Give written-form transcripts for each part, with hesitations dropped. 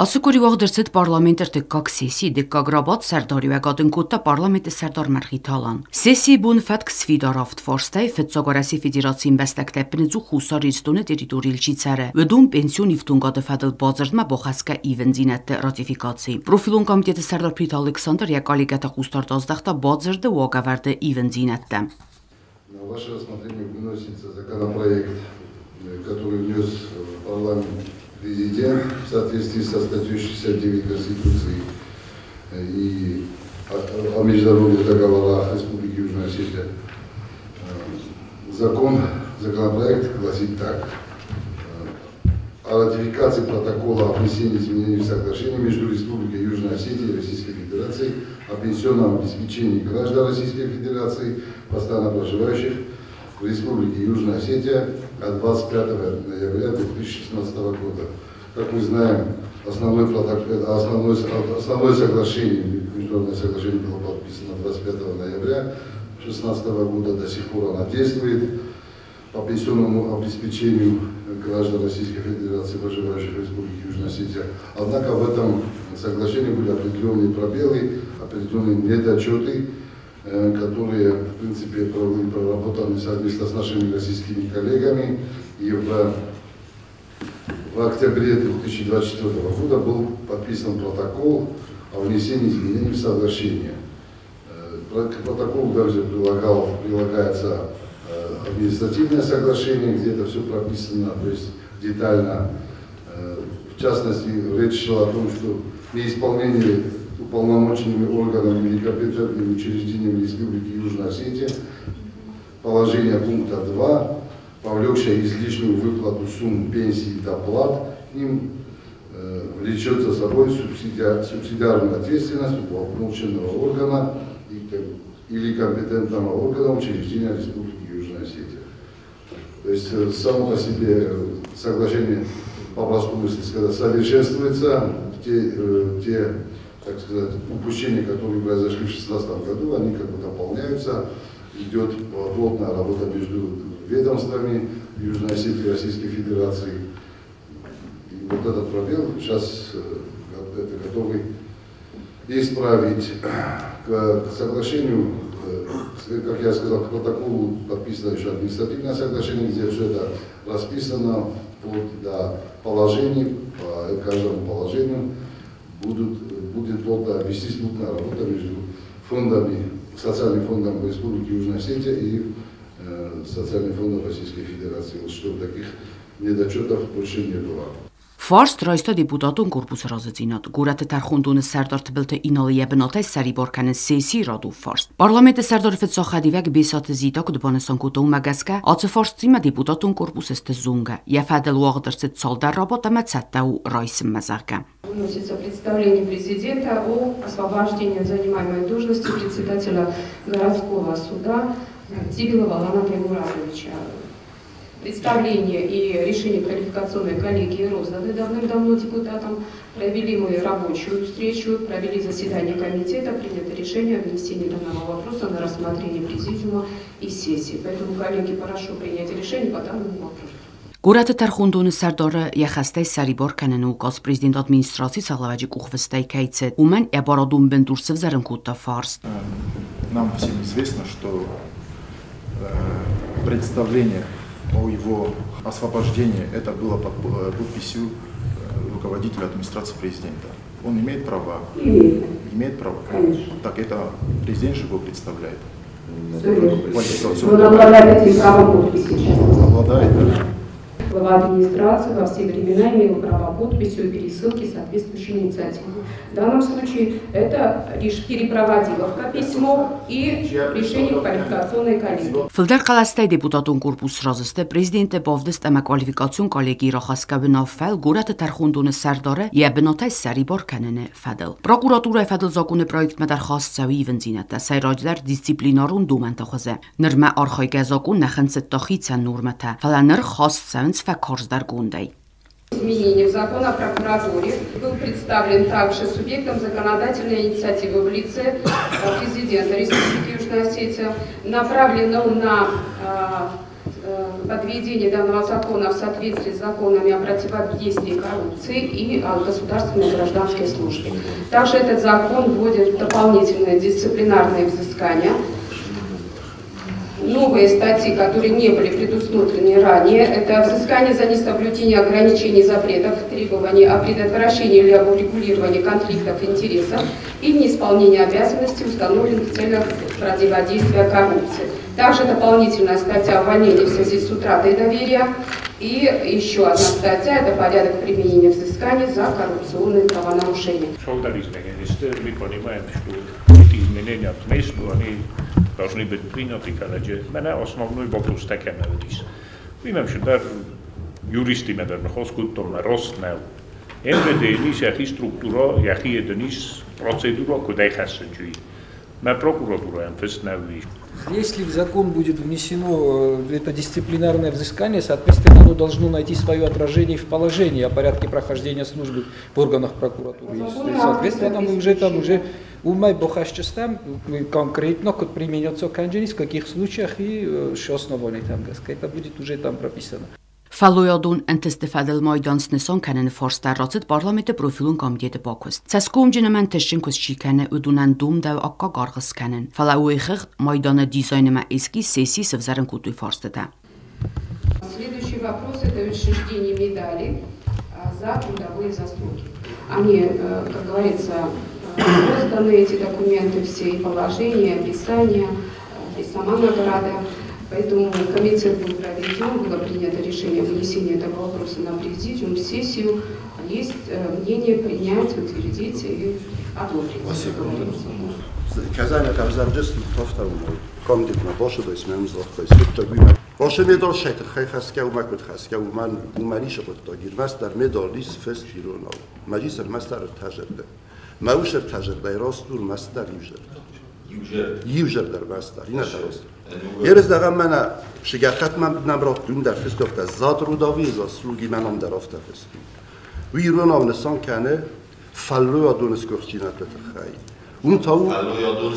Ацы къуыри уагъд ӕрцыд парламенты ӕртыккаг сесси. Дыккаг рабадт сӕрдариуӕгад ын кодта парламенты сӕрдар Мӕргъиты Алан. Сессийы бон фӕтк сфидар авд фарстӕй: фыццаг Уӕрӕсейы Федерацийы ӕмбӕстӕгтӕ ӕппынӕдзух Хуссар Ирыстоны территорийыл чи цӕры, уыдон пенсион ифтонгады фӕдыл бадзырдмӕ бахӕсгӕ ивындзинӕдты ратификаци. Профилон комитеты сӕрдар Плиты Александр йӕ коллегӕты хъусдард аздӕхта бадзырды уагӕвӕрды ивындзинӕдтӕм. На ваше рассмотрение выносится законопроект, который внес в парламент президент в соответствии со статьей 69 Конституции и о международных договорах Республики Южная Осетия. Законопроект гласит так. О ратификации протокола о внесении изменений в соглашение между Республикой Южная Осетия и Российской Федерацией о пенсионном обеспечении граждан Российской Федерации, постоянно проживающих в Республике Южная Осетия от 25 ноября 2016 года. Как мы знаем, основное соглашение, международное соглашение было подписано 25 ноября 2016 года, до сих пор оно действует по пенсионному обеспечению граждан Российской Федерации, проживающих в Республике Южная Осетия. Однако в этом соглашении были определенные пробелы, определенные недочеты, которые, в принципе, были проработаны совместно с нашими российскими коллегами. И в октябре 2024 года был подписан протокол о внесении изменений в соглашение. К протоколу также прилагается административное соглашение, где это все прописано, то есть детально. В частности, речь шла о том, что неисполнение уполномоченными органами или компетентными учреждениями Республики Южная Осетия положение пункта 2, повлекшее излишнюю выплату сумм пенсий и доплат к ним, влечет за собой субсидиарную ответственность уполномоченного органа или компетентного органа учреждения Республики Южная Осетия. То есть само по себе соглашение, по-простому, если сказать, совершенствуется, те, так сказать, упущения, которые произошли в 2016 году, они как бы дополняются, идет плотная работа между ведомствами Южной Осетии и Российской Федерации. И вот этот пробел сейчас это готовы исправить. К соглашению, как я сказал, к протоколу подписано еще административное соглашение, где все это расписано вплоть до положений, по каждому положению будет плотно вестись плотная работа между фондами, социальным фондом Республики Южная Осетия и социальным фондом Российской Федерации, вот, чтобы таких недочетов больше не было. Фарст райста депутатон корпус разыдзинад. Горӕты тӕрхондоны сӕрдар Тыбылты Иналы йӕ бынатӕй ссӕрибар кӕнын сессийы рад у фарст. Парламенты сӕрдары фыццаг хӕдивӕг Бесаты Зита куыд банысан кодта, уымӕ гӕсгӕ ацы фарстимӕ депутатон корпус сты зонгӕ. Йӕ фӕдыл уагъд ӕрцыд цалдӕр рабадт ӕмӕ цӕттӕ у райсынмӕ, зӕгъгӕ. Выносится представление президента о освобождении от занимаемой должности председателя городского суда Тибилова Алана Таймуразовича. Представление и решение квалификационной коллегии розданы давным-давно депутатам. Провели мы рабочую встречу, провели заседание комитета, принято решение о внесении данного вопроса на рассмотрение президиума и сессии. Поэтому, коллеги, прошу принять решение по данному вопросу. Горӕты тӕрхондоны сӕрдары йӕ хӕстӕй ссӕрибар кӕныны указ президент администрацийы сӕргълӕууӕджы къухфыстӕй кӕй цыд, уымӕн йӕ барадон бындур сывзӕрын кодта фарст. Нам всем известно, что представление о его освобождении это было под подписью руководителя администрации президента. Он имеет права? Имеет. Имеет право? Конечно. Так это президент же его представляет. Все Он обладает этим правом подписи сейчас. Обладает, да. Глава администрации во все времена имел право подписи и пересылки соответствующей инициативы. В данном случае это лишь перепроводиловка письмо и решение квалификационной коллегии. Фылдӕр хъӕлӕстӕй депутатон корпус сразы сты президенты бавдыст ӕмӕ квалификацион коллегийы рахӕсгӕ уынаффӕйыл горӕты тӕрхондоны сӕрдары йӕ бынатӕй ссӕрибар кӕныны фӕдыл. Прокуратурӕйы фӕдыл законы проектмӕ дӕр хаст цӕуы ивындзинӕдтӕ, сӕйраджыдӕр дисциплинарон домӕнты хуызы. Нырмӕ архайгӕ закон нӕ хынцыдта хицӕн нормӕтӕ, фӕлӕ ныр хаст цӕуынц фӕкарздӕргондӕй. Изменение в закон о прокуратуре был представлен также субъектом законодательной инициативы в лице президента Республики Южная Осетия. Направлен он на Подведение данного закона в соответствии с законами о противодействии коррупции и о государственной гражданской службе. Также этот закон вводит дополнительные дисциплинарные взыскания. Новые статьи, которые не были предусмотрены ранее, это взыскание за несоблюдение ограничений, запретов, требований о предотвращении или об урегулировании конфликтов интересов и неисполнении обязанностей, установленных в целях противодействия коррупции. Также дополнительная статья увольнения в связи с утратой доверия и еще одна статья – это порядок применения взысканий за коррупционные правонарушения. Мы понимаем, что эти изменения к месту, они должны быть приняты, короче. Меня основной вопрос такой, наверное. Мы юристы, наверное, хоскутом ростнел. МВД-nis яхи структура, яхи единис процедура, куда их хасанчуи. Мы прокуратура МФСНВ. Если в закон будет внесено это дисциплинарное взыскание, соответственно, оно должно найти свое отражение в положении о порядке прохождения службы в органах прокуратуры. И, соответственно, мы уже там уже умай бохашчестам конкретно применяться в каких случаях и что основание там, это будет уже там прописано. Фалуядун энтестифадел майданс нысан кэнэн форстаррацыд парламенты профилун комитеты бакуст. Цэскомжинэм энтешчин кусчикэнэ удунан думдав акка гаргыс кэнэн. Фалауихых майданы дизайнэма эски сессии сывзарын кутуй форстыта. Следующий вопрос – это учреждение медали за трудовые заслуги. Они, как говорится, розданы, эти документы, все и положения, и описания, и сама награда. Поэтому комитет был проведен, было принято решение о вынесении этого вопроса на президиум, сессию. Есть мнение принять, утвердить и одобрить. Спасибо. Երես դաղամ մենա շգախատ մեն նամրատ դուն դար ֆստոֆտա զատ ռուդավի զասլուգի մենամ դարավտա ֆստու։ Ու իրոնավ նսան կանե ֆալլոյա դունս կողչինա տտխայ։ Ուն տաու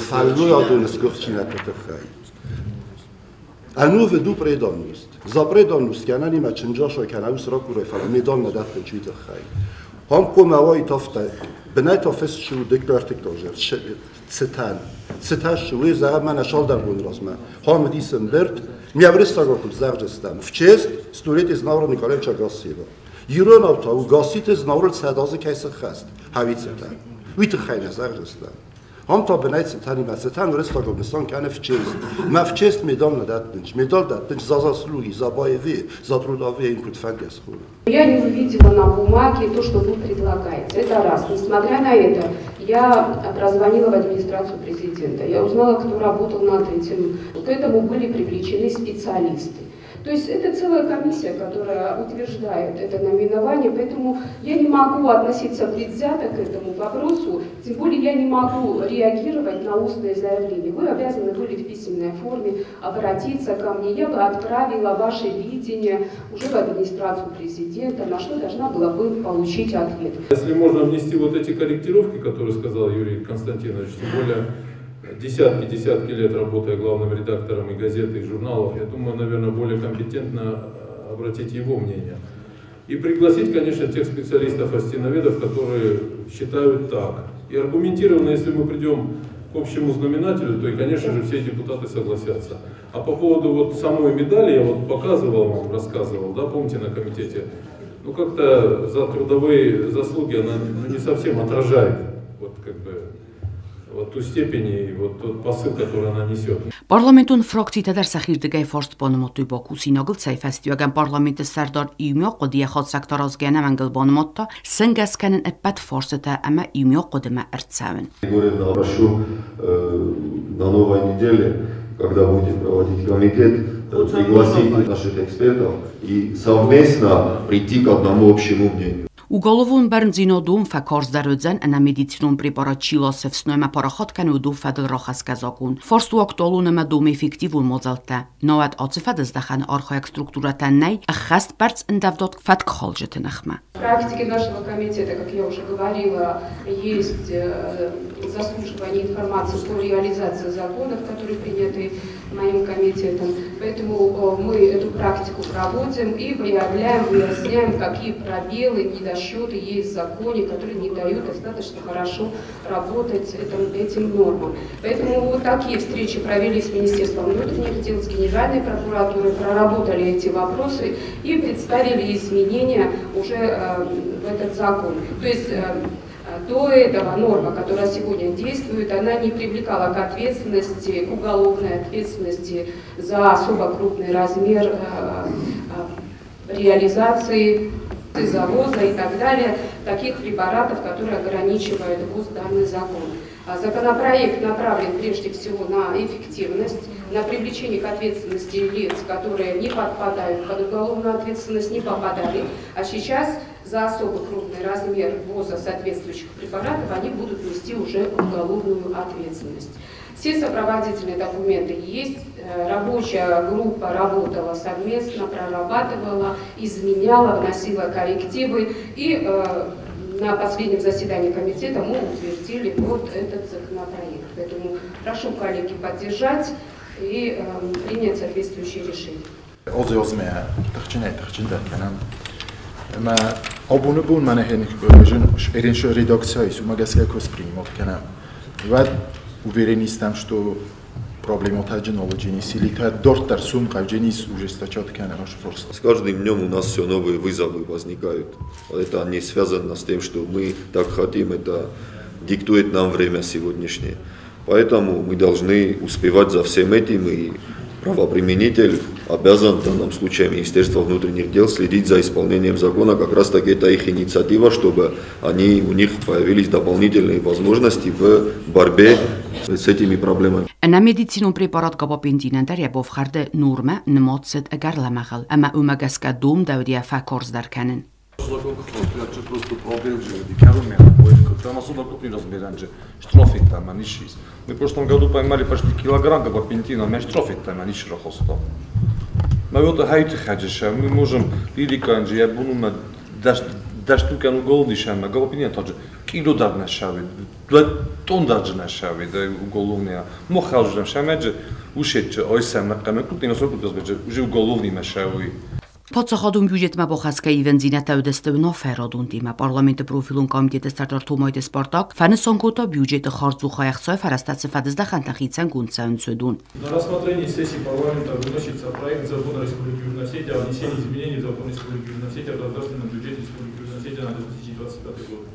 ֆալլոյա դունս կողչինա տտխայ։ Անուվ դու պրեդանուստ։ Զապրեդանուստ կանանի մա չնջաշա կանաուս ռակուրե ֆալա մեդալ նադատ չի տխայ։ Համ կոմավայ տավտա բնայ տավս շու դեկտարտիկ տոժեր ցտան Циташ вы за меня шел дар бун разма. Хам дисен берт, мяврис тагокул зағжестам. В честь столетий знавро Николаевича Гасиева. Иронав та у Гасите знавро цадазы кайсы хаст. Хавицета. Вит хайна зағжестам. Хам та бнай цитани ма цитан врес тагобнистан кане в честь. Ма в честь медаль надатнч. Медаль датнч за заслуги, за боевые, за трудовые инпут фангес. Я не увидела на бумаге то, что вы предлагаете. Это раз. Несмотря на это, я прозвонила в администрацию президента, я узнала, кто работал над этим. К этому были привлечены специалисты. То есть это целая комиссия, которая утверждает это наименование, поэтому я не могу относиться предвзято к этому вопросу, тем более я не могу реагировать на устное заявление. Вы обязаны были в письменной форме обратиться ко мне, я бы отправила ваше видение уже в администрацию президента, на что должна была бы получить ответ. Если можно внести вот эти корректировки, которые сказал Юрий Константинович, тем более десятки лет работая главным редактором и газеты, и журналов, я думаю, наверное, более компетентно обратить его мнение. И пригласить, конечно, тех специалистов-остиноведов, которые считают так. И аргументированно, если мы придем к общему знаменателю, то и, конечно же, все депутаты согласятся. А по поводу вот самой медали, я вот показывал вам, рассказывал, да, помните, на комитете, ну как-то за трудовые заслуги она, ну, не совсем отражает, вот как бы, вот ту степень и вот тот посыл, который она несет. Парламентун фракцията дӕр сӕхирдыгӕй фарст банымадтой бакусинагыл, цӕй фӕстиуӕгӕн парламенты сӕрдар иумиаг хъуыдыйӕ хатдзӕгтӕ аразгӕ ӕнӕмӕнгыл банымадта, сӕнгӕс кӕнын ӕппӕт фарстытӕ ӕмӕ иумиаг хъуыдымӕ ӕрцӕуын. Егоровна, прошу на новой неделе, когда будем проводить комитет, пригласить наших экспертов и совместно прийти к одному общему мнению. Уголовон бӕрндзинад уым фӕкарздӕр уыдзӕн ӕнӕмедицинон препарат чи ласы ӕфснайӕг ӕмӕ парахат кӕны, уыдон фӕдыл рахӕсгӕ закъон. Фарст у актуалон ӕмӕ домы эффективон мадзӕлттӕ. Науӕд ацы фӕдыздӕхӕны архайӕг структурӕтӕн нӕй ӕххӕстбӕрц ӕндӕвдад фӕткхалджыты ныхмӕ. В практике нашего комитета, как я уже говорила, есть заслушивание информации по реализации законов, которые приняты моим комитетом. Поэтому мы эту практику проводим и выявляем, выясняем, какие пробелы, недосчеты есть в законе, которые не дают достаточно хорошо работать этим нормам. Поэтому вот такие встречи провели с Министерством внутренних дел, с Генеральной прокуратурой, проработали эти вопросы и представили изменения уже в этот закон. То есть до этого норма, которая сегодня действует, она не привлекала к ответственности, к уголовной ответственности за особо крупный размер реализации, завоза и так далее, таких препаратов, которые ограничивают ввоз данный закон. Законопроект направлен прежде всего на эффективность, на привлечение к ответственности лиц, которые не подпадают под уголовную ответственность, не попадали. А сейчас за особо крупный размер ввоза соответствующих препаратов они будут нести уже уголовную ответственность. Все сопроводительные документы есть, рабочая группа работала совместно, прорабатывала, изменяла, вносила коррективы. И на последнем заседании комитета мы утвердили вот этот законопроект. Поэтому прошу коллеги поддержать и принять соответствующие решения. Уверен, что проблема С каждым днем у нас все новые вызовы возникают. Это не связано с тем, что мы так хотим, это диктует нам время сегодняшнее. Поэтому мы должны успевать за всем этим, и правоприменитель обязан, в данном случае Министерство внутренних дел, следить за исполнением закона. Как раз таки это их инициатива, чтобы у них появились дополнительные возможности в борьбе с этими проблемами. Ӕнӕмедицинон препарат габапентинӕн дӕр йӕ бафхӕрды нормӕ нымад цыд ӕгӕр лӕмӕгъыл, ӕмӕ уымӕ гӕсгӕ домдӕуыд йӕ фӕкарздӕр кӕнын. Мы в прошлом году поймали почти килограмм габапентина, мы можем Паддзахадон бюджетмӕ бахӕсгӕ ивӕндзинӕдтӕ уыдысты уынаффӕрадон темӕ. Парламенты профилон комитеты сӕрдар Томайты Спартак фӕнысан кодта бюджеты хардзухӕй ӕхцайы фӕрӕзтӕ цы фӕдыздӕхӕнтӕн хицӕнгонд цӕуынц, уыдон. На рассмотрение сессии парламента выносится проект закона Республики Южная Осетия о внесении изменений в закон Республики Южная Осетия о государственном бюджете Республики Южная Осетия на 2025 год.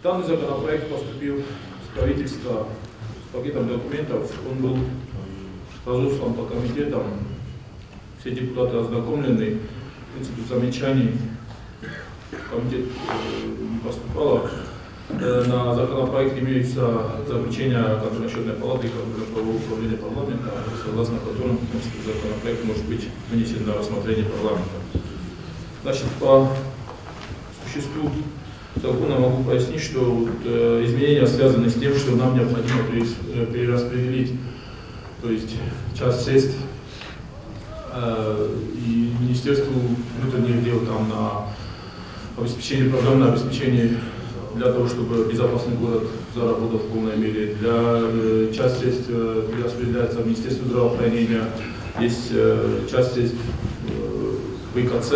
Данный законопроект поступил с правительства с пакетом документов. Он был разослан по комитетам. Все депутаты ознакомлены, в принципе, замечаний в комитет не поступало. На законопроект имеются заключения Контрольно-счетной палаты и контрольно-правового управления парламента, согласно которым, в принципе, законопроект может быть вынесен на рассмотрение парламента. Значит, по существу закона могу пояснить, что вот, изменения связаны с тем, что нам необходимо перераспределить, то есть часть средств и Министерству внутренних дел там на обеспечение, программное обеспечение для того, чтобы безопасный город заработал в полной мере. Для часть средств распределяется Министерству здравоохранения, есть часть средств ВКЦ.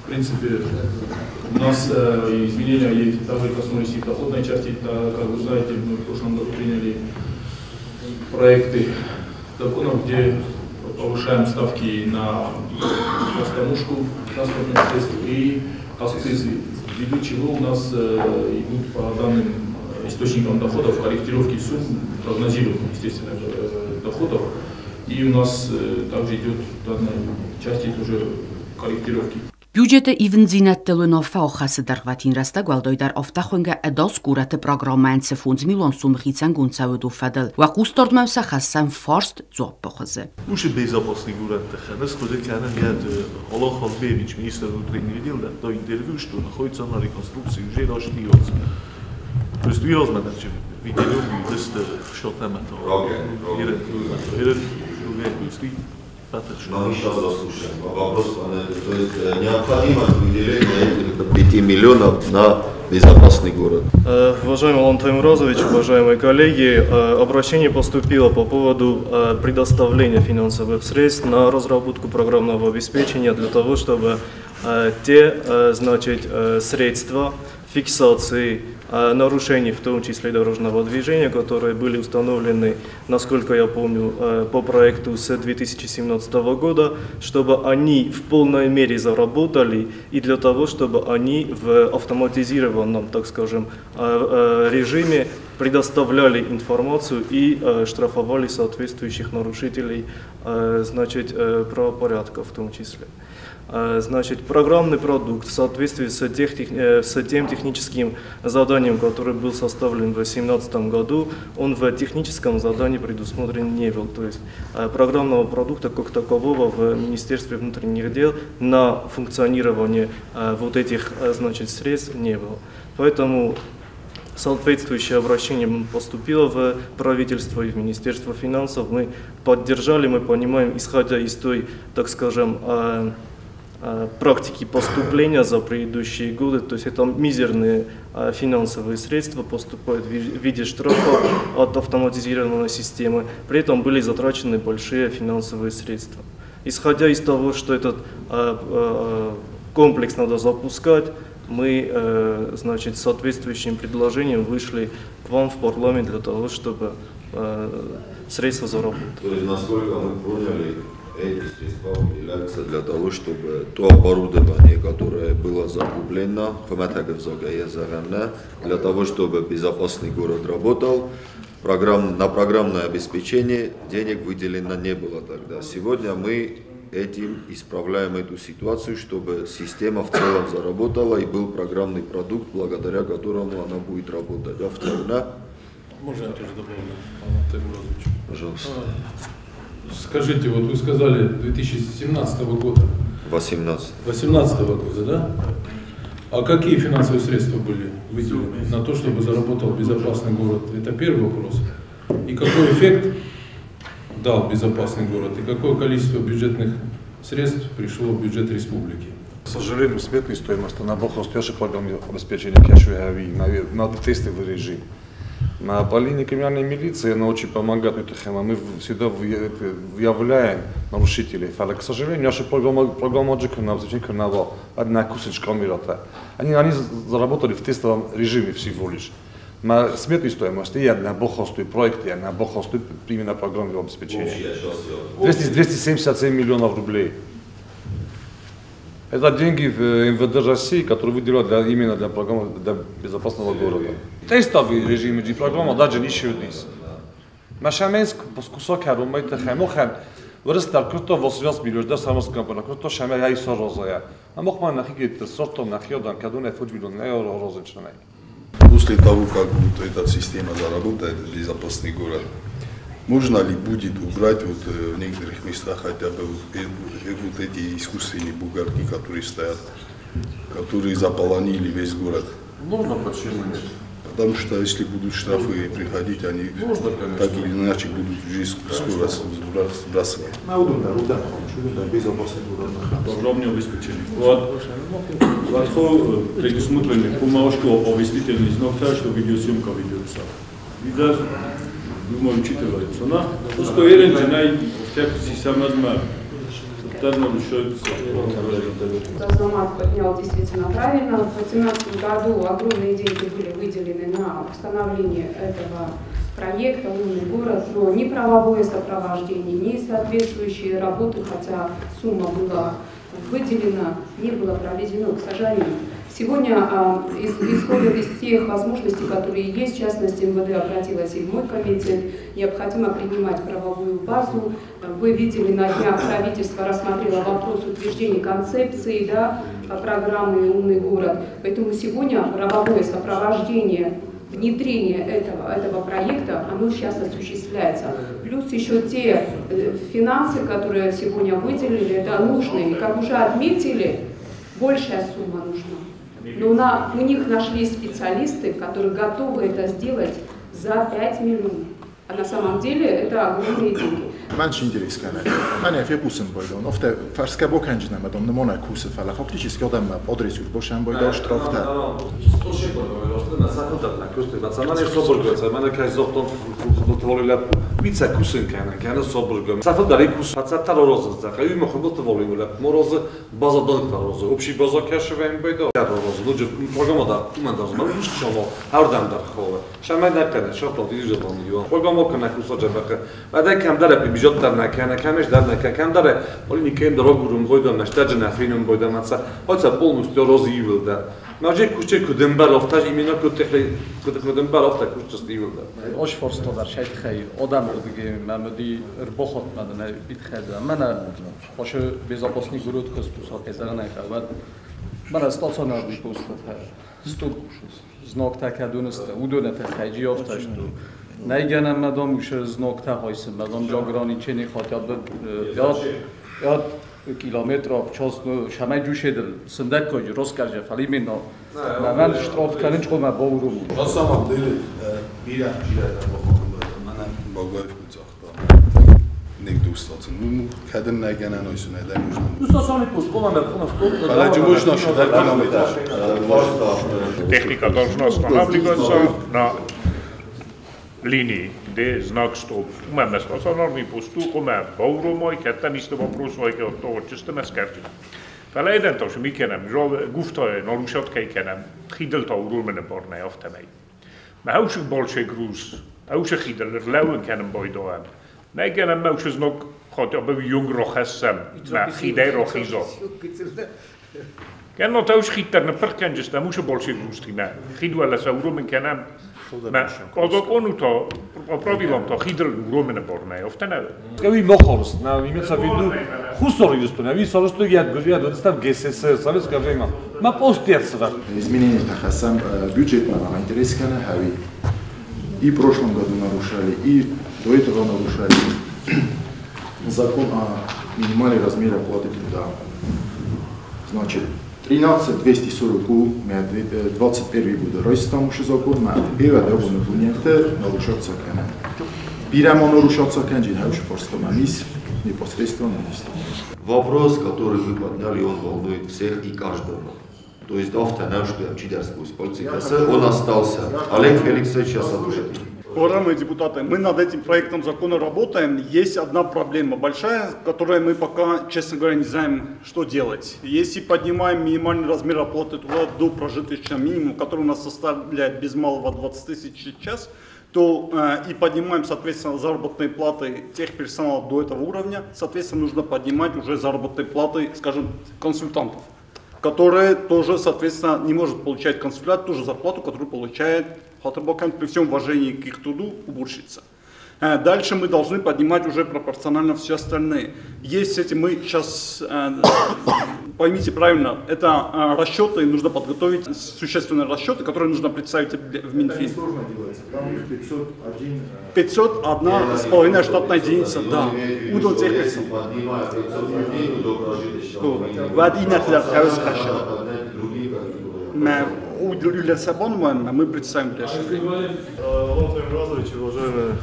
В принципе, у нас изменения есть, также коснулись и доходной части. Так, как вы знаете, мы в прошлом году приняли проекты законов, где повышаем ставки на растаможку транспортных средств и акцизы, ввиду чего у нас идут по данным источникам доходов корректировки сумм, прогнозируемых, естественно, доходов. И у нас также идет в данной части тоже корректировки. Бюджеты ивындзинӕдтыл уынаффӕ ахӕссы дӕргъвӕтин рӕстӕг, уӕлдайдӕр афтӕ хуынгӕ ӕдас горӕты программӕйӕн цы 5 милуан сомы хицӕнгонд цӕуы, уый фӕдыл. Уӕ хъусдардмӕ сӕ хӕссӕм фарст дзуаппы хуызы. Уши безопасный город Алан Хазбеевич, министр внутренних дел, дал интервью, что находится на реконструкции уже даже. То есть Мы сейчас заслушаем вопрос, то есть необходимость выделения этих 5 миллионов на безопасный город. Уважаемый Алан Таймуразович, уважаемые коллеги, обращение поступило по поводу предоставления финансовых средств на разработку программного обеспечения для того, чтобы те, значит, средства фиксации нарушений, в том числе дорожного движения, которые были установлены, насколько я помню, по проекту с 2017 года, чтобы они в полной мере заработали и для того, чтобы они в автоматизированном, так скажем, режиме предоставляли информацию и штрафовали соответствующих нарушителей, значит, правопорядка в том числе. Значит, программный продукт в соответствии с тем техническим заданием, который был составлен в 2018 году, он в техническом задании предусмотрен не был. То есть программного продукта как такового в Министерстве внутренних дел на функционирование вот этих, значит, средств не было. Поэтому соответствующее обращение поступило в правительство и в Министерство финансов. Мы поддержали, мы понимаем, исходя из той, так скажем, практики поступления за предыдущие годы, то есть это мизерные финансовые средства поступают в виде штрафов от автоматизированной системы, при этом были затрачены большие финансовые средства. Исходя из того, что этот комплекс надо запускать, мы, значит, с соответствующим предложением вышли к вам в парламент для того, чтобы средства заработали. То есть, насколько мы поняли, эти средства выделяются для того, чтобы то оборудование, которое было закуплено, для того, чтобы безопасный город работал, на программное обеспечение денег выделено не было тогда. Сегодня мы этим исправляем эту ситуацию, чтобы система в целом заработала и был программный продукт, благодаря которому она будет работать. Можно я тоже добавлю, Алан Таймуразович? Пожалуйста. Скажите, вот вы сказали 2017 года. 18 года, да? А какие финансовые средства были выделены на то, чтобы заработал безопасный город? Это первый вопрос. И какой эффект дал безопасный город? И какое количество бюджетных средств пришло в бюджет республики? К сожалению, сметная стоимость на программное обеспечение на тестовый режим. На по линии криминальной милиции она очень помогает. Мы всегда выявляем нарушителей. Но, к сожалению, наша программа одна кусочка. Они заработали в тестовом режиме всего лишь. На сметной стоимости и одна бухгалтерский проект, и одна бухгалтерский именно программного обеспечения. 277 миллионов рублей. Это деньги в МВД России, которые выделяют именно для программы для безопасного города. Тестовый режим и программа даже не шьютись. Машаменск кусок харумайт хемохан вырастар круто 80 миллионов да самоскампана круто шамя яйсо розая. А мохман нахигит сортом нахиодан кадуне фуджбилон нео розычнай. После того, как вот эта система заработает, безопасный город, можно ли будет убрать вот в некоторых местах хотя бы вот эти искусственные бугорки, которые стоят, которые заполонили весь город? Можно, почему нет? Потому что если будут штрафы приходить, они можно, конечно, так или иначе будут уже скоро сбрасывать. Программное обеспечение. Предусмотрены бумажку оповестительный знак, что видеосъемка ведется. И даже, думаю, учитывается. Просто уверен, Азамат поднял действительно правильно. В 2018 году огромные деньги были выделены на установление этого проекта «Умный город», но ни правовое сопровождение, ни соответствующие работы, хотя сумма была выделена, не было проведено, к сожалению. Сегодня, исходя из тех возможностей, которые есть, в частности, МВД обратилась и в мой комитет, необходимо принимать правовую базу. Вы видели, на днях правительство рассмотрело вопрос утверждения концепции, да, программы «Умный город». Поэтому сегодня правовое сопровождение, внедрение этого проекта, оно сейчас осуществляется. Плюс еще те финансы, которые сегодня выделили, это нужные. Как уже отметили, большая сумма нужна. Но у них нашлись специалисты, которые готовы это сделать за 5 миллионов. А на самом деле это огромные деньги. Меньше интерес, конечно. Меня фикусом бойдон. Офте фарска боканжина, мадам, не мона кусы фала. Фактически, одам адрес уж больше бойдон штрафта. Найгана мадам уж знак тахайсы, мадам ограничений хотя бы 5 километров в час, ну, шамай джушедл, сындак расскажи, фалименно, ман штраф канич кома баурум. На самом деле, бира бира Техника должна останавливаться на линии, где знак стоп. Умеем стационарный посту, умеем баурумой, кеттен вопрос, чисто Фалейден микенем, гуфта нарушат кейкенем, хидел таурумene парне автемей. Меушек больше груз, аушек хидел леуен кенем бойдоем. Негенем меушек знак хотя бы юнгрохессем, хидейрохизо. Кенно тауш хитер на перкенджест, муше больше груз тиме. Хидуэлес аурумен кенем. По закону-то, по правилам-то, хидр уромене борне, офтене. Ви мохорст, на имеется в виду хусор юстуна, ви соросту я там ГССР, советское время. Ма постец. Изменения тахасам бюджет на интерес хави. И в прошлом году нарушали, и до этого нарушали закон о минимальном размере оплаты труда. Значит, 13 240 21 года Ростам уж закон на нарушаться непосредственно. Вопрос, который вы подняли, он волнует всех и каждого. То есть он остался. Олег Феликсович сейчас ответит. Уважаемые депутаты, мы над этим проектом закона работаем. Есть одна проблема большая, которой мы пока, честно говоря, не знаем, что делать. Если поднимаем минимальный размер оплаты труда до прожиточного минимума, который у нас составляет без малого 20 тысяч в час, то и поднимаем, соответственно, заработные платы техперсонала до этого уровня, соответственно, нужно поднимать уже заработные платы, скажем, консультантов, которые тоже, соответственно, не может получать консультант ту же зарплату, которую получает Хатырбакан, при всем уважении к их труду, уборщица. Дальше мы должны поднимать уже пропорционально все остальные. Есть эти, мы сейчас, поймите правильно, это расчеты, нужно подготовить существенные расчеты, которые нужно представить в Минфин. Это сложно делается, там 501... 501,5 штатная единица, да. Удал техперсонал. Мы представим дальше. Алан Таймуразович, уважаемые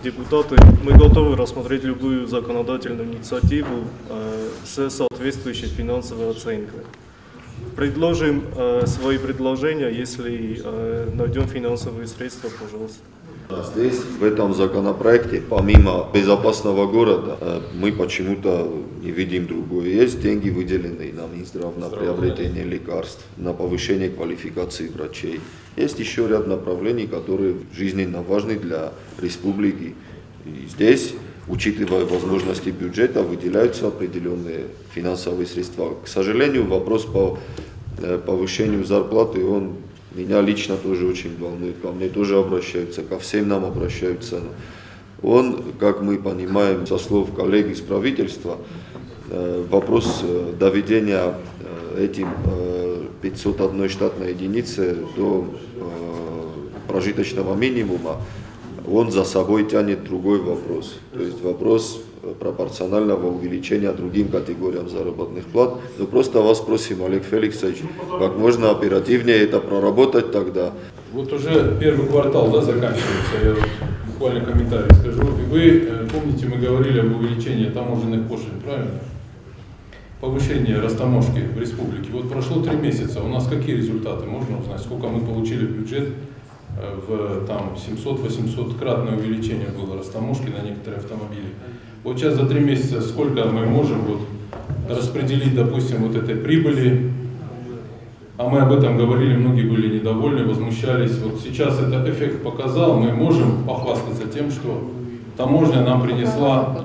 депутаты, мы готовы рассмотреть любую законодательную инициативу с соответствующей финансовой оценкой. Предложим свои предложения, если найдем финансовые средства, пожалуйста. Здесь, в этом законопроекте, помимо безопасного города, мы почему-то не видим другое. Есть деньги, выделенные на Минздрав, на приобретение лекарств, на повышение квалификации врачей. Есть еще ряд направлений, которые жизненно важны для республики. И здесь, учитывая возможности бюджета, выделяются определенные финансовые средства. К сожалению, вопрос по повышению зарплаты, он меня лично тоже очень волнует, ко мне тоже обращаются, ко всем нам обращаются. Он, как мы понимаем, со слов коллег из правительства, вопрос доведения этим 501 штатной единицы до прожиточного минимума, он за собой тянет другой вопрос. То есть вопрос пропорционального увеличения другим категориям заработных плат. Но просто вас просим, Олег Феликсович, как можно оперативнее это проработать тогда. Вот уже первый квартал, да, заканчивается, я вот буквально комментарий скажу. И вы помните, мы говорили об увеличении таможенных пошлин, правильно? Повышение растаможки в республике. Вот прошло 3 месяца, у нас какие результаты? Можно узнать, сколько мы получили в бюджет? В там 700-800-кратное увеличение было растаможки на некоторые автомобили. Вот сейчас за 3 месяца сколько мы можем вот распределить, допустим, вот этой прибыли? А мы об этом говорили, многие были недовольны, возмущались. Вот сейчас этот эффект показал, мы можем похвастаться тем, что таможня нам принесла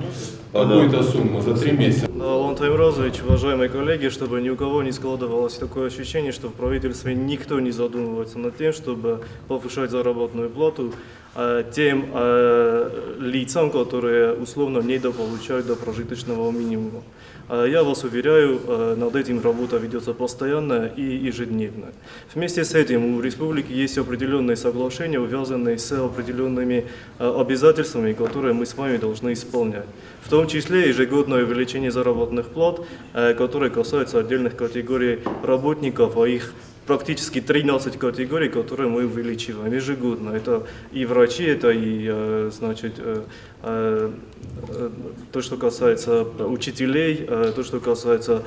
какую-то сумму за 3 месяца. Алан Таймуразович, уважаемые коллеги, чтобы ни у кого не складывалось такое ощущение, что в правительстве никто не задумывается над тем, чтобы повышать заработную плату тем лицам, которые условно недополучают до прожиточного минимума. Я вас уверяю, над этим работа ведется постоянно и ежедневно. Вместе с этим у республики есть определенные соглашения, увязанные с определенными обязательствами, которые мы с вами должны исполнять. В том числе ежегодное увеличение заработных плат, которые касаются отдельных категорий работников, а их практически 13 категорий, которые мы увеличиваем ежегодно. Это и врачи, это и, значит, то, что касается учителей, то, что касается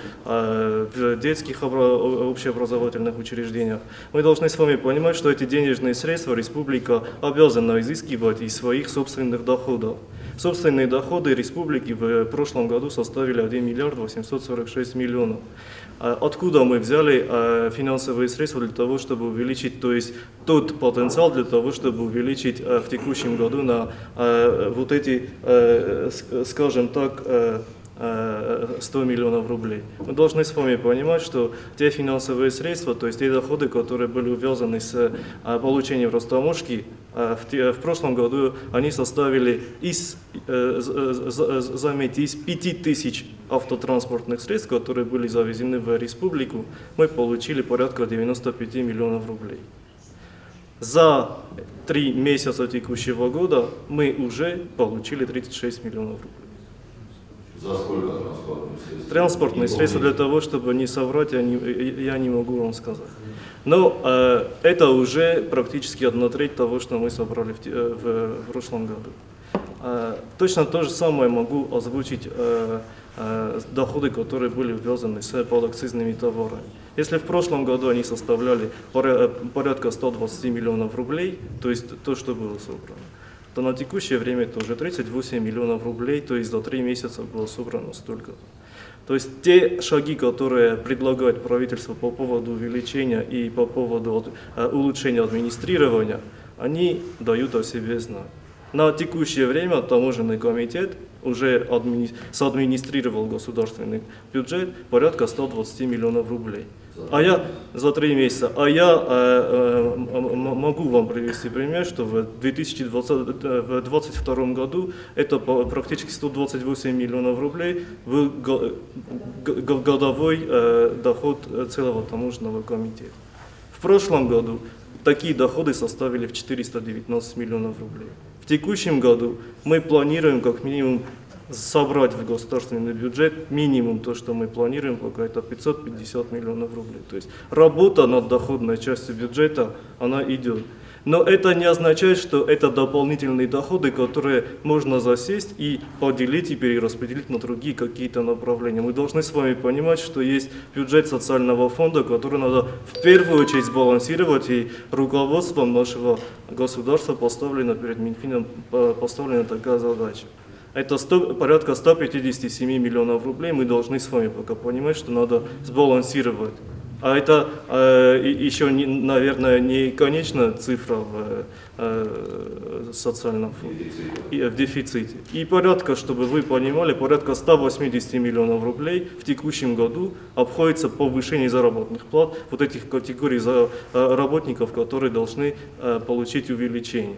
детских общеобразовательных учреждений. Мы должны с вами понимать, что эти денежные средства республика обязана изыскивать из своих собственных доходов. Собственные доходы республики в прошлом году составили 1 миллиард 846 миллионов. Откуда мы взяли финансовые средства для того, чтобы увеличить, то есть тот потенциал для того, чтобы увеличить в текущем году на вот эти, скажем так, 100 миллионов рублей. Мы должны с вами понимать, что те финансовые средства, то есть те доходы, которые были увязаны с получением растаможки, в прошлом году они составили, заметьте, из 5000 автотранспортных средств, которые были завезены в республику, мы получили порядка 95 миллионов рублей. За 3 месяца текущего года мы уже получили 36 миллионов рублей. За сколько транспортных средств? Транспортные средства, для того, чтобы не соврать, я не могу вам сказать. Но это уже практически 1/3 того, что мы собрали в прошлом году. Точно то же самое могу озвучить доходы, которые были ввязаны с подакцизными товарами. Если в прошлом году они составляли порядка 120 миллионов рублей, то есть то, что было собрано, то на текущее время это уже 38 миллионов рублей, то есть за 3 месяца было собрано столько. То есть те шаги, которые предлагает правительство по поводу увеличения и по поводу улучшения администрирования, они дают о себе знать. На текущее время таможенный комитет уже соадминистрировал государственный бюджет порядка 120 миллионов рублей. А я за 3 месяца. А я могу вам привести пример, что в 2022 году это практически 128 миллионов рублей был годовой доход целого таможенного комитета. В прошлом году такие доходы составили в 419 миллионов рублей. В текущем году мы планируем как минимум собрать в государственный бюджет минимум то, что мы планируем, пока это 550 миллионов рублей. То есть работа над доходной частью бюджета, она идет. Но это не означает, что это дополнительные доходы, которые можно засесть и поделить и перераспределить на другие какие-то направления. Мы должны с вами понимать, что есть бюджет социального фонда, который надо в первую очередь сбалансировать, и руководством нашего государства поставлена перед Минфином поставлена такая задача. Это порядка 157 миллионов рублей. Мы должны с вами пока понимать, что надо сбалансировать. А это еще, наверное, не конечная цифра в социальном фонде, в дефиците. И порядка, чтобы вы понимали, порядка 180 миллионов рублей в текущем году обходится повышение заработных плат вот этих категорий работников, которые должны получить увеличение.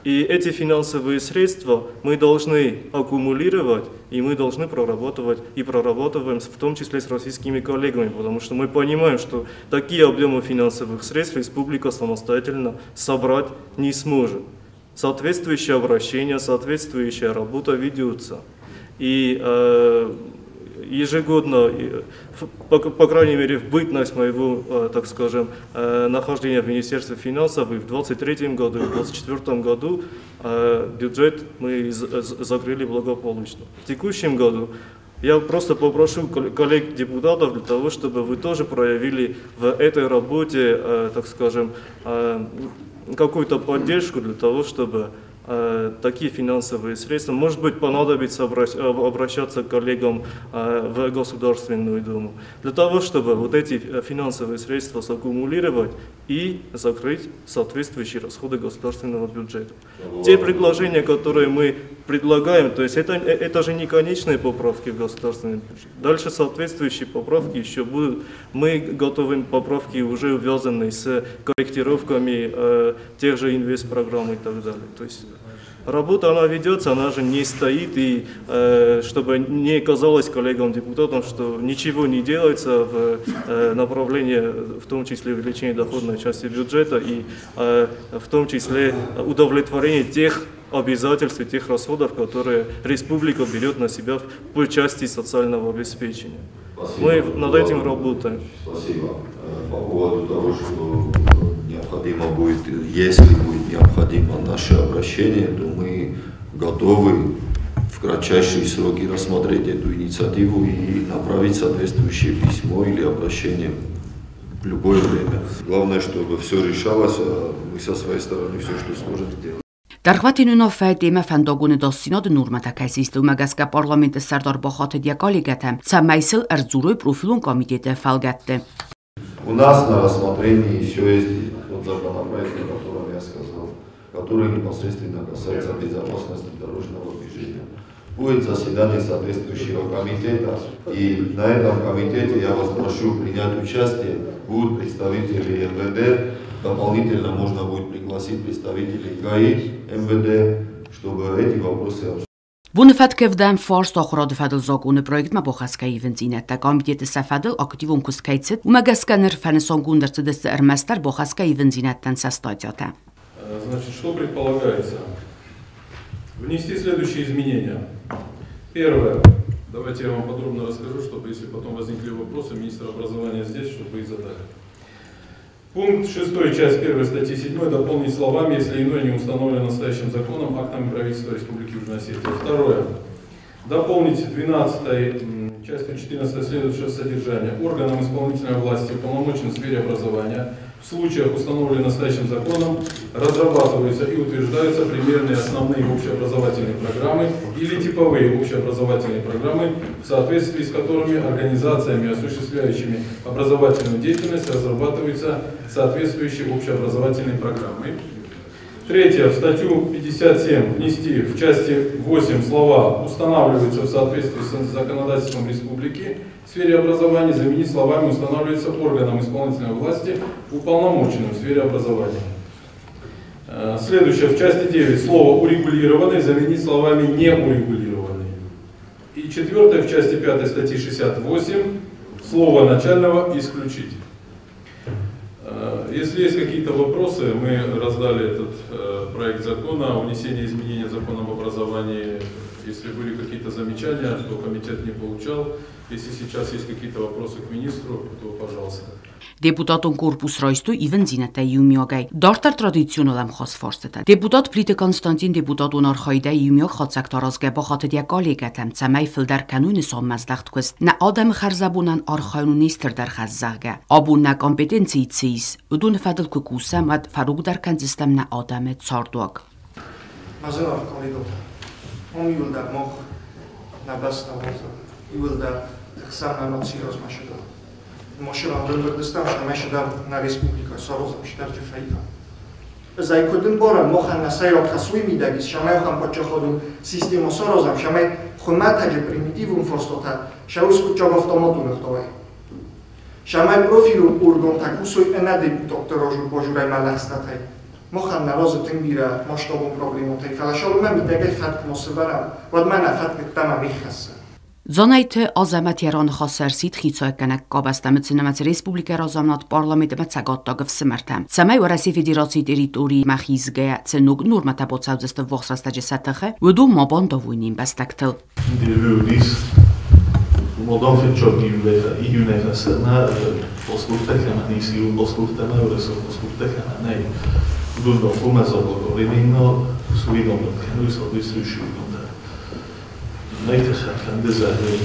И эти финансовые средства мы должны аккумулировать, и мы должны прорабатывать, и прорабатываем в том числе с российскими коллегами, потому что мы понимаем, что такие объемы финансовых средств республика самостоятельно собрать не сможет. Соответствующие обращения, соответствующая работа ведется. И ежегодно, по крайней мере, в бытность моего, так скажем, нахождения в Министерстве финансов и в 2023 году, и в 2024 году бюджет мы закрыли благополучно. В текущем году я просто попрошу коллег-депутатов для того, чтобы вы тоже проявили в этой работе, так скажем, какую-то поддержку для того, чтобы такие финансовые средства, может быть, понадобится обращаться к коллегам в Государственную Думу, для того, чтобы вот эти финансовые средства саккумулировать и закрыть соответствующие расходы государственного бюджета. Те предложения, которые мы предлагаем, то есть это же не конечные поправки в государственный бюджет. Дальше соответствующие поправки еще будут. Мы готовим поправки, уже увязанные с корректировками тех же инвестпрограмм и так далее. То есть работа, она ведется, она же не стоит, и чтобы не казалось коллегам-депутатам, что ничего не делается в направлении, в том числе увеличения доходной части бюджета и в том числе удовлетворение тех обязательств и тех расходов, которые республика берет на себя по части социального обеспечения. Спасибо. Мы над этим работаем. Спасибо. По поводу того, что необходимо будет, если будет необходимо наше обращение, то мы готовы в кратчайшие сроки рассмотреть эту инициативу и направить соответствующее письмо или обращение в любое время. Главное, чтобы все решалось, а мы со своей стороны все, что сможем, сделать. Дӕргъвӕтин уынаффӕйы темӕ фӕндагоны дастдзинады нормӕтӕ кӕй систы, уымӕ гӕсгӕ парламенты сӕрдар бахатыд йӕ коллегӕтӕм, цӕмӕй сыл ӕрдзурой профилон комитеты фӕлгӕтты. У нас на рассмотрении еще есть тот законопроект, о котором я сказал, который непосредственно касается безопасности дорожного движения. Будет заседание соответствующего комитета, и на этом комитете я вас прошу принять участие. Будут представители МВД, дополнительно можно будет пригласить представителей ГАИ, МВД, чтобы эти вопросы обсудить. Боны фӕткы ӕвдӕм фарст ахуырады фӕдыл законы проектмӕ бахӕсгӕ ивындзинӕдтӕ комитеты сӕ фӕдыл активон куыст кӕй цыд, уымӕ гӕсгӕ ныр фӕнысангонд ӕрцыдысты ӕрмӕстдӕр бахӕсгӕ ивындзинӕдтӕн сӕ статьятӕ. Значит, что предполагается? Внести следующие изменения. Первое. Давайте я вам подробно расскажу, чтобы если потом возникли вопросы, министр образования здесь, чтобы их задали. Пункт 6, часть 1 статьи 7 дополнить словами, если иное не установлено настоящим законом, актами правительства Республики Южная Осетия. Второе. Дополнить 12 частью 14 следующее содержание. Органам исполнительной власти, уполномоченным в сфере образования, в случаях, установленных настоящим законом, разрабатываются и утверждаются примерные основные общеобразовательные программы или типовые общеобразовательные программы, в соответствии с которыми организациями, осуществляющими образовательную деятельность, разрабатываются соответствующие общеобразовательные программы. Третье. В статью 57 внести в части 8 слова «устанавливаются в соответствии с законодательством республики» в сфере образования заменить словами «устанавливаются органом исполнительной власти, уполномоченным в сфере образования». Следующее. В части 9 слово «урегулированный» заменить словами «неурегулированный». И четвертое. В части 5 статьи 68 слово «начального» исключить. Если есть какие-то вопросы, мы раздали этот проект закона о внесении изменений в закон об образовании. Если были какие-то замечания, то комитет не получал. Если сейчас есть какие-то вопросы к министру, то пожалуйста. Депутатон корпус райстой ивындзинӕдтӕ иумиагӕй. Дарддӕр традиционыл ӕмхас фарстытӕ. Депутат Плиты Константин депутатон архайдӕй иумиаг хатдзӕгтӕ аразгӕ бахатыд йӕ коллегӕтӕм, цӕмӕй фылдӕр кӕной нысанмӕздӕхт куыст. Нӕ адӕмы хӕрзӕбонӕн архайын у не стырдӕр хӕс, зӕгъгӕ. Абон нӕ компетенцийы цы ис, уыдоны фӕдыл куы кусӕм, уӕд фӕрогдӕр кӕндзыстӕм нӕ адӕмы цардуаг. Мӕ зынаргъ коллегӕтӕ, уым иуылдӕр мах нӕ бӕстӕ уарзӕм, иуылдӕр тыхсӕм нӕ нацийы размӕцыдыл. Машина рындырдыстам, шамай на республика сарозам шидарджы фӕива. Ӕз ӕй куыд ӕмбарӕм, махӕн нӕ сӕйраг хӕс уый мидӕг ис, цӕмӕй ахӕм паддзахадон системӕ саразӕм, цӕмӕй хуымӕтӕджы примитивон фарстатӕ сӕ скъуыддзаг автоматон ӕгъдауӕй. Цӕмӕй профилон органтӕ кусой ӕнӕ депутатты базурӕй мӕ лӕгъстӕтӕй. Махӕн нӕ разы тынг бирӕ масштабон проблемотӕ, фӕлӕ цалынмӕ мидӕгӕй фӕтк ма сӕвӕрӕм, уӕдмӕ нӕ фӕтк ӕддӕмӕ не ххӕссы. Дзанайты Азӕмӕт йӕ раныхасы ӕрсидт хицауӕггӕнӕг къабӕзтӕм, уыцы нымӕцы республикӕйы разамынад, парламент ӕмӕ цӕгаттаг ӕфсымӕртӕм, цӕмӕй Уӕрӕсейы Федерацийы территоримӕ хизгӕйӕ цы ног нормӕтӕ бацӕудзысты ввахс рӕстӕджы сӕ тыхы, уыдон ма бандавой не мбӕстӕгтыл. Интервью уыдис, уымӕн фыццаг июнӕй фӕстӕмӕ паспорттӕ кӕмӕн ис, ирон паспорттӕ ӕмӕ уӕрӕсейаг паспорттӕ кӕмӕн нӕй, уыдон хъуамӕ заблаговременна суигондад кӕной соответствующий Nejtesen fendezelni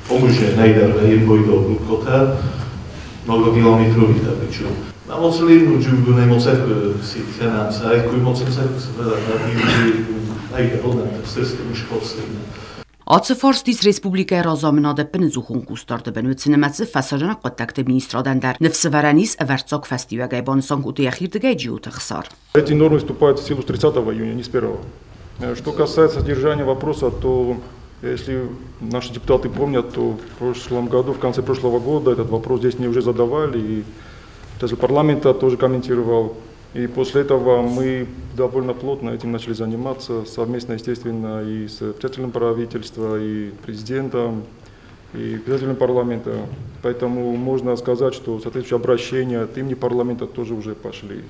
Omuje nejderve bojdolgukota, maga kilometrovita biču. Na moc linu džugu ne moc si kenám se, kuj moc se Ацы фарст ис республикӕйы разамынады ӕппынӕдзухон хъусдарды бын, уыцы нымӕцы фӕсарӕйнаг хъуыддӕгты министрадӕн дӕр ныфсӕвӕрӕн ис ӕвӕрццаг фӕстиуӕгӕй, банысан кодтой йӕхирдыгӕй Джиоты Ӕхсар. Эти нормы вступают в силу с 30 июня, не с 1. Что касается содержания вопроса, то если наши депутаты помнят, то в прошлом году, в конце прошлого года этот вопрос здесь мне уже задавали, и председатель парламента тоже комментировал. И после этого мы довольно плотно этим начали заниматься, совместно, естественно, и с председателем правительства, и президентом, и председателем парламента. Поэтому можно сказать, что соответствующие обращения от имени парламента тоже уже пошли.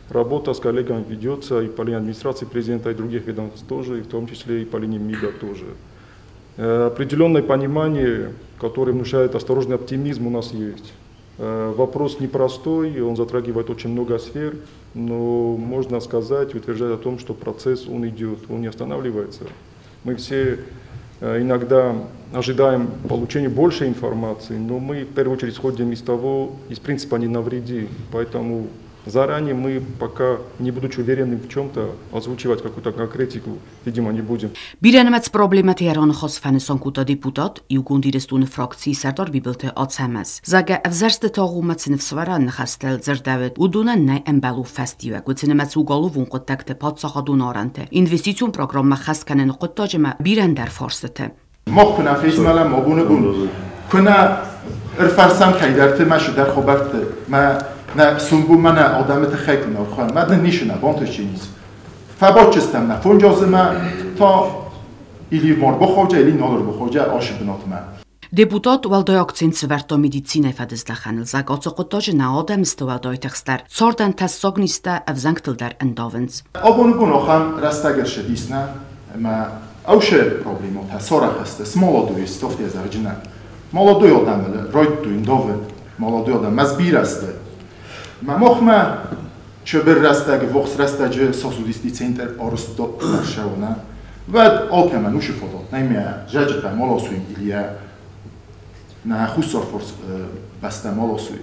Работа с коллегами ведется и по линии администрации президента, и других ведомств тоже, и в том числе и по линии МИДа тоже. Определенное понимание, которое внушает осторожный оптимизм, у нас есть. Вопрос непростой, он затрагивает очень много сфер, но можно сказать, утверждать о том, что процесс, он идет, он не останавливается. Мы все иногда ожидаем получения больше информации, но мы в первую очередь исходим из того, из принципа не навреди, поэтому заранее мы пока, не будучи уверены в чем-то, озвучивать какую-то конкретику, видимо, не будем. Бирӕнымӕц проблемӕты йӕ раныхасы фӕнысан кодта депутат, Иугонд Ирыстоны фракцийы сӕрдар Бибылты Ацӕмӕз. Зӕгъгӕ, ӕвзӕрстыты агъоммӕ цы ныфсӕвӕрӕн ныхӕстӕ дзырдӕуыд, уыдонӕн нӕй ӕмбӕлон фӕстиуӕг, уыцы нымӕцы уголовон хъуыддӕгты, паддзахадон арӕнты, инвестицион программӕ хӕс кӕныны хъуыддаджы ӕмӕ бирӕ ӕндӕр фарстыты. Мах куы нӕ фезмӕлӕм абоны бон, куы нӕ ӕрфӕрсӕм кӕйдӕрты мӕ сыдӕр хабӕртты, мӕ нӕ сомбонмӕ нӕ адӕмы тыххӕй куы нӕ архайӕм, мӕ дын ницы нӕ бантысченис. Фӕбадчыстӕм нӕ фонджазымӕ, та или ма рбахауджа, или нал ӕрбахауджа ашы бынатмӕ. Депутат уӕлдай акцент сӕвӕрдта медицинӕйы фӕдыздӕхӕныл, зӕгъгӕ, ацы хъуыддаджы нӕ адӕм сты уӕлдай тыхстдӕр, цардӕн тӕссаг низтӕ ӕвзӕнгтыл дӕр ӕндавынц. Абоны бон ахӕм рӕстӕг ӕрцыдис нӕ, ӕмӕ ӕвзӕр проблемӕтӕ сарӕх сты, смолодой стофтӕ зӕгъджынӕ. Молодой адӕмыл райдыдтой ӕндавын, молодой адӕм мӕз бирӕ сты. Мӕ махмӕ чыбыр рӕстӕг, вахс рӕстӕджы сосудистый центр арӕзт ӕрцӕуы. Уӕд алкӕмӕн уыцы фадат нӕй, мӕ зӕджытӕ ма ласой или нӕ хуссарфарс бӕстӕ ма ласой.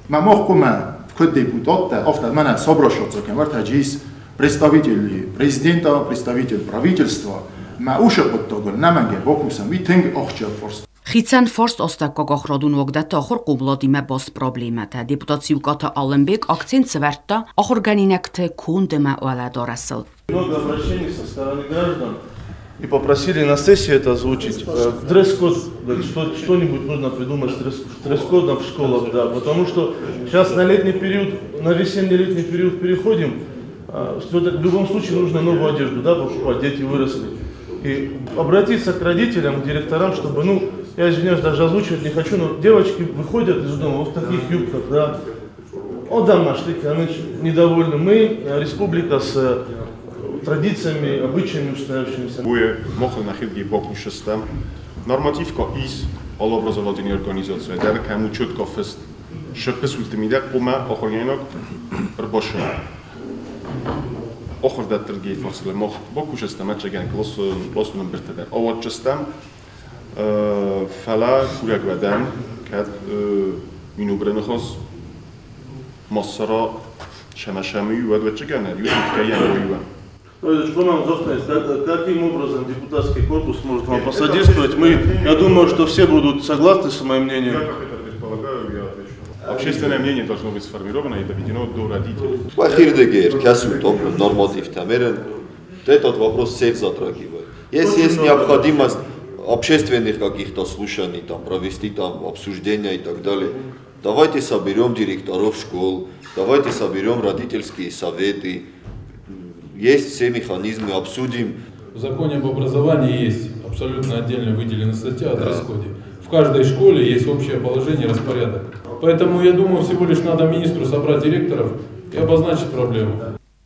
Мӕ мах хъуамӕ куыд депутаттӕ, афтӕ мӕнӕ собращаться кӕм ӕртӕджы ис представители президента, представитель правительства, мӕ уыцы хъуыддагыл нӕмӕнгӕй бакусӕм, уый тынг ахсджиаг фарст. Хицӕн фарст астӕуккаг ахуырадон уагдӕтты ахуырхъомыладимӕ баст проблемӕтӕ. Депутат Сиукъаты Алымбег акцент сӕвӕрдта ахуыргӕнинӕгты конд ӕмӕ уӕлӕдарӕсыл. Много обращений со стороны граждан и попросили на сессии это озвучить. Дресс-код, что-нибудь нужно придумать с дресс-кодом в школах, да, потому что сейчас на летний период, на весенний-летний период переходим, в любом случае нужно новую одежду, да, покупать, дети выросли. И обратиться к родителям, к директорам, чтобы, ну, я извиняюсь, даже озвучивать не хочу, но девочки выходят из дома вот в таких юбках, да. О, да, нашли, они недовольны. Мы, республика с традициями, обычаями устоявшимися. Буе мохы нахидги бокушестем. Нормативка из алобразовательной организации. Дер кому четко фест. Шепес ультимида кума охренок рбошен. Охрдаттер фарсылы мох бокушестем ачеген класс биртедер. Аватчестем фала курягвадам кад минубренхос массара шамашами ювад вачеген ювад. Каким образом депутатский корпус может вам посодействовать? Мы, я думаю, что все будут согласны с моим мнением. Я как это предполагаю, я отвечу. Общественное мнение должно быть сформировано и доведено до родителей. Этот вопрос всех затрагивает. Если есть необходимость общественных каких-то слушаний, там, провести там, обсуждения и так далее, Давайте соберем директоров школ, давайте соберем родительские советы. Есть все механизмы, обсудим. В законе об образовании есть абсолютно отдельно выделена статья о дресс-коде. В каждой школе есть общее положение, распорядок. Поэтому, я думаю, всего лишь надо министру собрать директоров и обозначить проблему.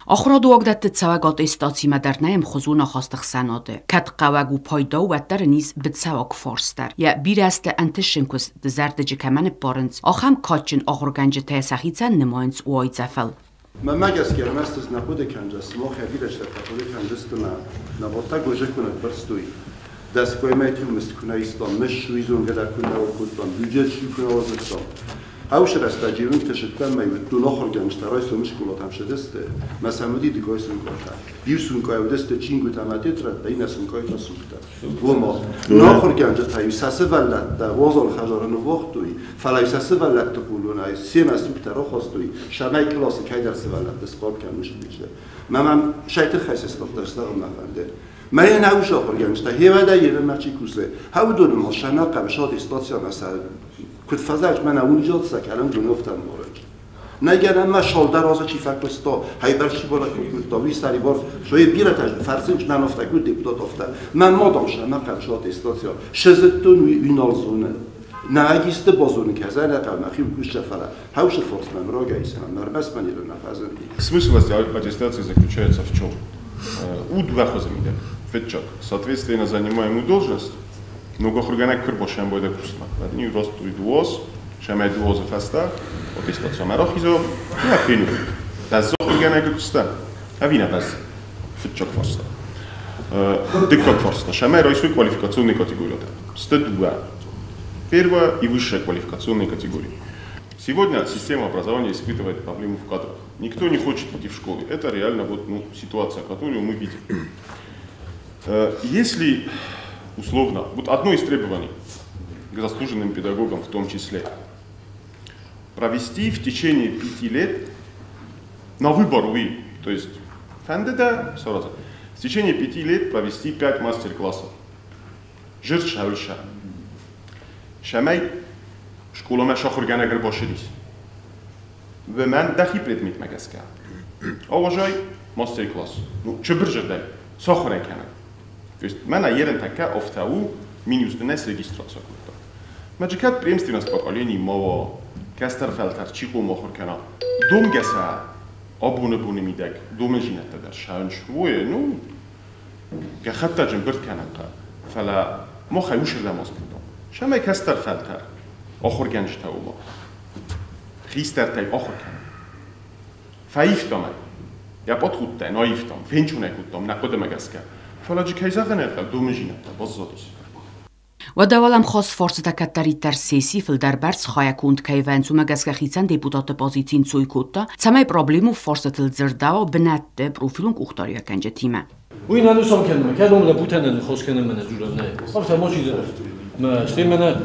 Ахураду уагдӕтты цӕуӕг аттестацимӕ дӕр нӕй ӕмхуызон ахасты хсӕнады. Кӕд хъӕуӕг у пайда у, уӕддӕр ын ис быцӕуаг фарст дӕр. Йӕ бирӕ азты ӕнтысджын куыст дызӕрдыджы кӕмӕ ныппарынц, ахӕм кадджын ахуыргӕнджытӕ сӕхицӕн нымайынц уайдзӕфыл. Мӕнмӕ гӕсгӕ ӕрмӕст ӕз нӕ хъуыды кӕндзӕн, мах йӕ бирӕ чидӕртӕ хъуыды кӕндзысты мӕ нӕ гожы куы ныббырстой, дӕсгоймӕй мызд куы нӕ истам, мызд суизонгӕ дӕр куы нӕ кодтам, бюджет куы нӕ уадзыдтам. Хаушы рӕстӕджы тысыдтӕн мӕ уыдтон ахуыргӕнджытӕ райсомы скъолатӕм цыдысты, мӕ сӕм уыди дыгай сумкъатӕ. Иу сумкъайы уыдысты чингуытӕ ӕмӕ тетрӕдтӕ, иннӕ сумкъайы та сугтӕ. Ома, нӕ ахуыргӕнджытӕ-иу сӕ сывӕллӕттӕ уазал хӕдзары ныууагътой, фӕлӕ-иу сӕ сывӕллӕтты хъулонӕй семӕ сугтӕ рахастой, сӕмӕй къласы кӕйдӕр сывӕллӕтты схъарм кӕнын сбисы. Мӕ мӕм сӕй тыххӕй сыстадтӕн зӕгъын мӕ фӕнды. Мӕ нӕ ус ахуыргӕнджытӕ хевӕдӕй ерынмӕ чи кусы, хауыдоны ма сӕ нӕ хъӕбысады стациямӕ сӕ куыд фӕзӕрд мӕнӕ унжот сӕ кӕлӕн дунёфтӕн морӕг. Нӕгӕнӕн ма шалдар азы чи фӕкуыста, хайбар чи бала куыдта, уый сӕрибар, шойы бирӕтӕ фӕрсынч мӕн афтӕ куыд депутат афтӕ. Мӕн мадам сӕ мӕ хъӕбысады стация. Шызыдтон уый уинал зоны. Нӕгисты базоны кӕзӕнӕ хъӕмӕ хиу куысса фӕлӕ. Хаушы форс мӕм рагӕй сӕ мӕрмӕс мӕн иры нӕ фӕзынди. Смысл аттестации заключается в чем? У два хозамидек. Фетчак. Соответствие на занимаемую должность, но ахуыргӕнӕг куы рбасӕмбӕлд куыстмӕ. Ни ростуй дуоз, шамай дуозы фӕстӕ, аттестация мӕрахизо, нӕ фену. Бӕззы ахуыргӕнӕг куыста, ӕви нӕ бӕззы? Фыццаг фарста. Дыккаг фарста. Шамай райсуй квалификационные категории. Сты два. Первая и высшая квалификационные категории. Сегодня система образования испытывает проблему в кадрах. Никто не хочет идти в школы. Это реально вот, ну, ситуация, которую мы видим. Если, условно, вот одно из требований к заслуженным педагогам в том числе, провести в течение 5 лет на выбор, увы, то есть фэндеда, сразу, в течение 5 лет провести 5 мастер-классов. Жирша, Шамай школа шахургана бошидис. Веман дахи предмет магаска. Аважай мастер-класс. Ну, чебржердай, сахурекана. То есть мана ерен така офтау минус днес регистрация кодта. Маджикат преемственность поколений мава кастер фелтер чиқу махуркана. Дом геса абуны буны мидек, дом жинеттедер шанш вое, ну гахаттаджин бирт кананка. Фала мо хаюшер дамаз кодта. Шамай кастер фелтер ахургенжта ума. Хистертай ахуркен. Фаифтам. Я подхудта, наифтам, фенчунекуттам, накодемегеске. Фаладжи кейзагенерта, домежинетта, баззадис. Уӕдӕ уӕлӕмхас фарстытӕ кӕддӕриддӕр сессийы фылдӕр бӕрц хайаконд кӕй вӕййынц, уымӕ гӕсгӕ хицӕн депутатты позици нцой кодта, цӕмӕй проблему фарстытыл дзырдӕуа бынӕтты профилон къухдариуӕггӕнджытимӕ. Уый нӕ нысан кӕнынмӕ, кӕд ом лӕппутӕн хос кӕнынмӕ нӕ дзурӕм, нӕ. Афтӕ ма чидӕр. Мӕ стӕй мӕнӕ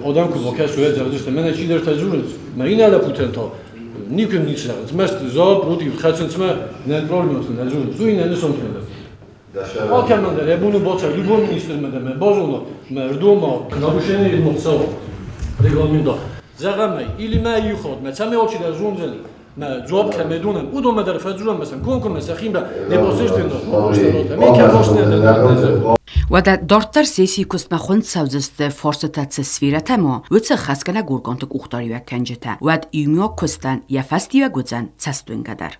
адӕм куы бакӕсой, зӕгъдзысты, мӕнӕ чидӕртӕ дзурынц, мӕ иннӕ лӕппутӕн та никуы ницы зӕгъынц. Мӕст за, против хӕцынц мӕ нӕ проблемӕтыл нӕ дзурынц. Уый нӕ нысан кӕны. Алкӕмӕн дӕр йӕ боны бацӕуы, любой министрмӕ дӕр мӕ базона, мӕ рдома, нарушение ма цӕуа регламента. Зӕгъӕм ӕй, или мӕ иу хатт, мӕ цӕмӕй алчидӕр зондзӕни, мӕ дзуапп кӕмӕй донӕм, уыдонмӕ дӕр фӕдзурӕм, мӕ сӕм комкоммӕ сӕхимӕ непосредственно Уӕдӕ дарддӕр сессийы куыстмӕ хуынд цӕудзысты фарстытӕ цы сферӕтӕ ма, уыцы хӕсгӕнӕг органты къухдариуӕггӕнджытӕ. Уӕд иумиаг куыстӕн йӕ фӕстиуӕг уыдзӕн цӕстуынгӕ дӕр.